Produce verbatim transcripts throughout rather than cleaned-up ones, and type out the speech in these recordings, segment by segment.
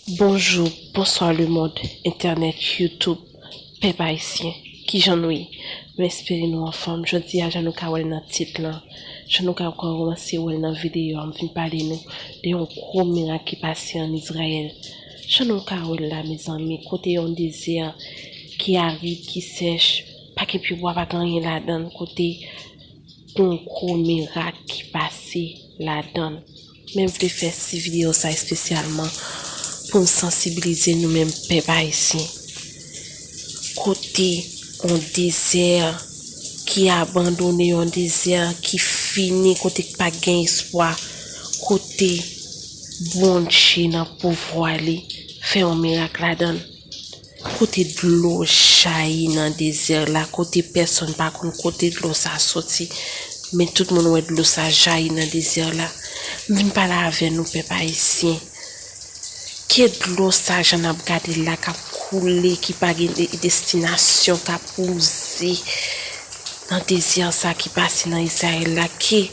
Bonjou, bonswa lemonn, entènèt, YouTube, pèp ayisyen, kijan nou ye? Mwen espere nou anfòm. Jodi a, jan nou ka wè l nan tit lan, jan nou ka kòmanse wè l nan videyo a, m vin pale nou de yon gwo mirak ki pase ann Izrayèl. Jan nou ka wè l la, mezanmi, kote yon dezè ki arid, ki sèch, pa gen pyebwa, pa gen anyen ladan l, kote yon gwo mirak ki pase ladan l. Men m vle fè ti videyo sa espesyalman pou m sansibilize nou menm pèp ayisyen. Kote yon dezè ki abandone, yon dezè ki fini, kote ki pa gen espwa, kote Bondye nan pouvwa li fè yon mirak ladan l. Kote dlo jayi nan dezè la, kote pèsonn pa konn kote dlo sa soti, men tout moun wè dlo sa jayi nan dezè la. M vin pale avè nou, pèp ayisyen. Ke dlo sa, jan n ap gade l la, k ap koule, ki pa gen de-, destinasyon, k ap wouze nan dezè sa ki pase nan Izrayèl la, ke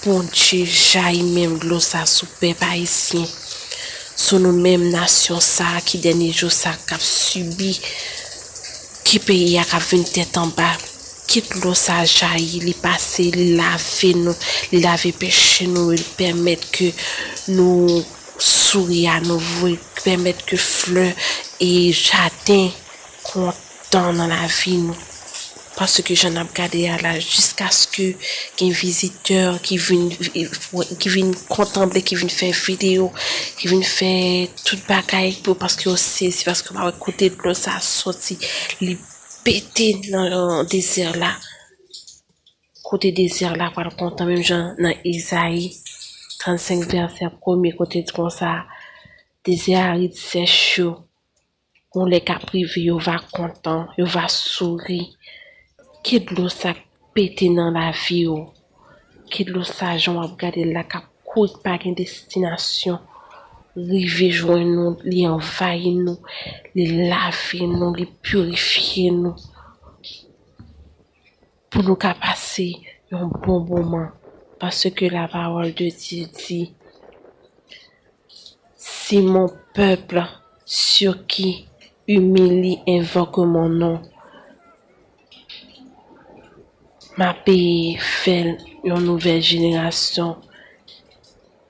Bondye jayi menm dlo sa sou pèp ayisyen, sou nou menm nasyon sa a ki dènye jou sa k ap sibi, ke peyi a k ap vin tèt anba, ke dlo sa jayi, li pase, li lave nou, li lave peche nou, li pèmèt ke nou souri anouvo, li pèmèt ke flè e jaden kontan nan lavi nou. Paske jan n ap gade a la, jiskaske gen vizitè ki vin, ki vin kontanple, ki vin fè videyo, ki vin fè tout bagay pou, paske yo sezi, paske yo pa wè kote dlo sa soti, li pete nan dezè la. Kote dezè la pral kontan, menm jan nan Izayi trannsenk vèsè premye, kote di konsa, dezè arid sèch yo, yon lè k ap rive, yo va kontan, yo va souri. Ke dlo sa pete nan lavi w. Ke dlo sa, jan w ap gade l la, k ap kouri, k pa gen destinasyon, rive jwenn nou, li anvayi nou, li lave nou, li pirifye nou. Pou nou ka pase yon bon moman, paske la parole de Dieu di, si mon peuple sur qui humilie invoque mon nom, m ap fè l yon nouvèl jenerasyon,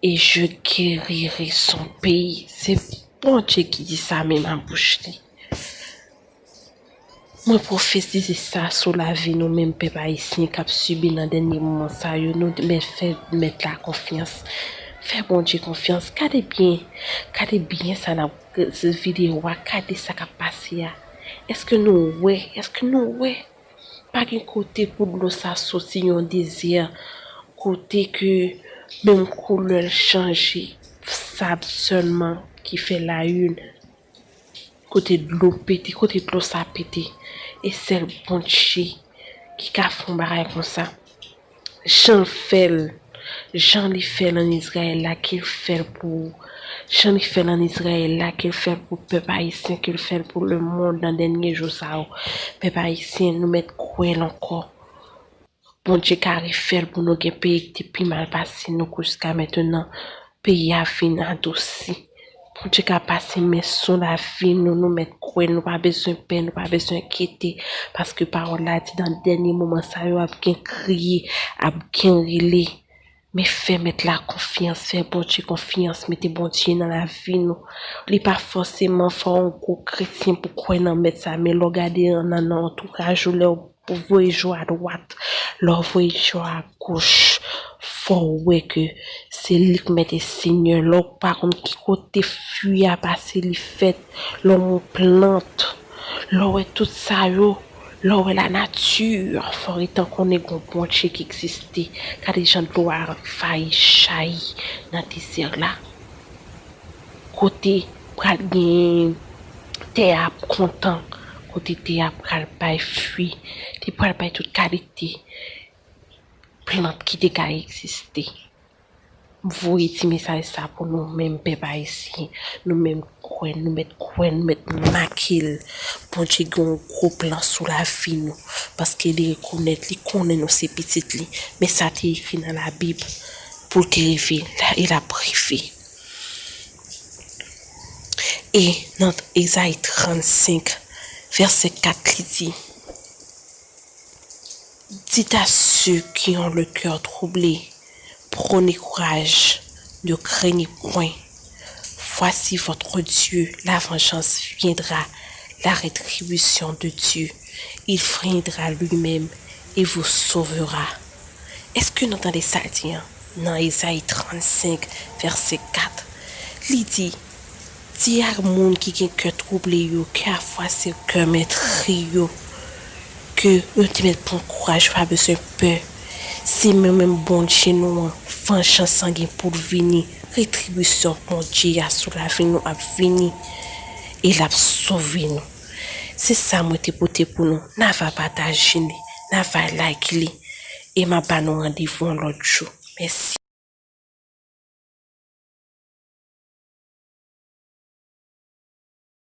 et je guérirai son pays. Se Bondye ki di sa menm a bouch li. Mwen pwofetize sa sou lavi nou menm pèp ayisyen k ap sibi nan dènye moman sa yo. Nou mèt fè Mèt la konfyans. Fè Bondye konfyans. Gade byen, gade byen sa n ap, videyo a, gade sa k ap pase a. Èske nou wè? Èske nou wè? Pa gen kote pou dlo sa soti, yon dezè, kote ke menm koulè l chanje, sab sèlman ki fè layil. Kote dlo pete, kote dlo sa pete. E sèl Bondye ki ka fè yon bagay konsa. Jan l fè l, jan li fè l ann Izrayèl la, ke l fè l pou ou. Jan li fè l ann Izrayèl la, ke l fè l pou pèp ayisyen, ke l fè l pou lemonn nan dènye jou sa yo. Pèp ayisyen, nou mèt kwè l ankò. Bondye ka refè l pou nou, gen peyi ki te pi mal pase nou jiska mentenan. Peyi a vin adousi. Bondye ka pase men sou lavi nou, nou mèt kwè, nou pa bezwen pè, nou pa bezwen enkyete, paske pawòl la di nan dènye moman sa yo ap gen kriye, ap gen rele. Men fè Mèt la konfyans, fè Bondye konfyans, mete Bondye nan lavi nou. Li pa fòseman fò w yon gwo kretyen pou kwè nan Mèt sa, men lè w gade nan, nan antouraj ou, lè w voye je w adwat, lè w voye je w agoch, fò w wè ke se li k mèt e senyè. Lè w pa konn ki kote fwi a pase, li fèt, lè w wè yon plant, lè w wè tout sa yo, lè w wè lanati, fò w gentan konnen gen yon Bondye ki egziste. Gade jan dlo a anvayi, jayi nan dezè la. Kote pral gen tè a ap kontan, kote tè a pral bay fwi, li pral bay tout kalite plant ki te ka egziste. M voye ti mesaj sa pou nou menm pèp ayisyen, nou menm kwè, nou mèt kwè, nou mèt make l. Bondye gen yon gwo plan sou lavi nou, paske li rekonèt, li konnen nou se pitit li. Men sa te ekri nan Labib pou l te rive, e l ap rive. E nan Ezayi trannsenk, vèsè kat, li di, Dites à ceux qui ont le cœur troublé, prenez courage, ne craignez point. Voici votre Dieu, la vengeance viendra, la rétribution de Dieu. Il viendra lui-même et vous sauvera. Èske nou tande sa l di an? Nan Ezayi trannsenk, vèsè kat, li di, Di a moun ki gen kè twouble yo, kè afwase, kè metri yo, ke yo te mèt pran kouraj, yo pa bezwen pè. Se mwen menm Bondye nou an, vanjans lan gen pou l vini, retribisyon Bondye a sou lavi nou ap vini, e l ap sove nou. Se sa mwen te pote pou nou. N a va pataje li, n a va like li, e m ap ba nou randevou yon lòt jou. Mèsi.